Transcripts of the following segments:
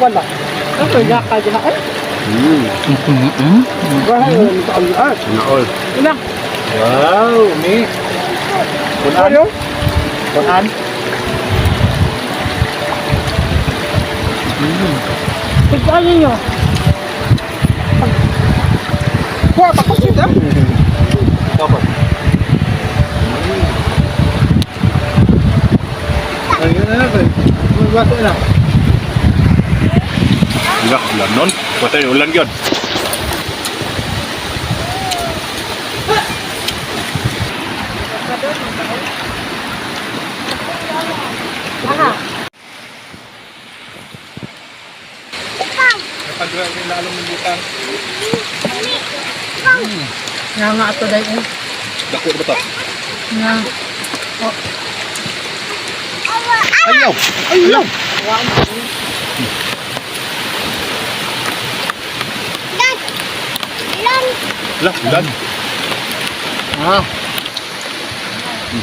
Wala. Ako ka diha eh. Bahay ang ah. Naol. Ina. Wow, mi. Kunan. Ano? Kunan. Pagkaan ninyo. Kuha pa ko sita. Tapos. Ayun na na. Magbato na. Ila, ulan nun. Patay, ulan yun. Aha. Napagwa ko yung lalong ng butang. Nga nga ato dai eh. Dako ba ta? Nga. Ayaw! Ayaw! Lah, ulan. Ah.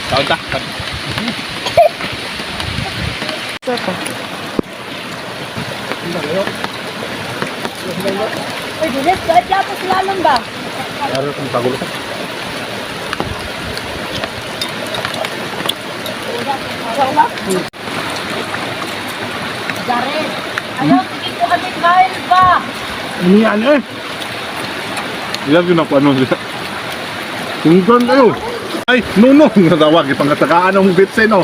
Taon ta. Saka. Uy, dilit ka tapos lalong ba? Laro kung pagulo ka. Jared. Ayaw, sige ko kami kain ba? Ano yan eh? Ilan yun ako ano sila. Tungkol kayo. Ay, no, no. Natawag. Ipangkatakaan ang bitsin, no.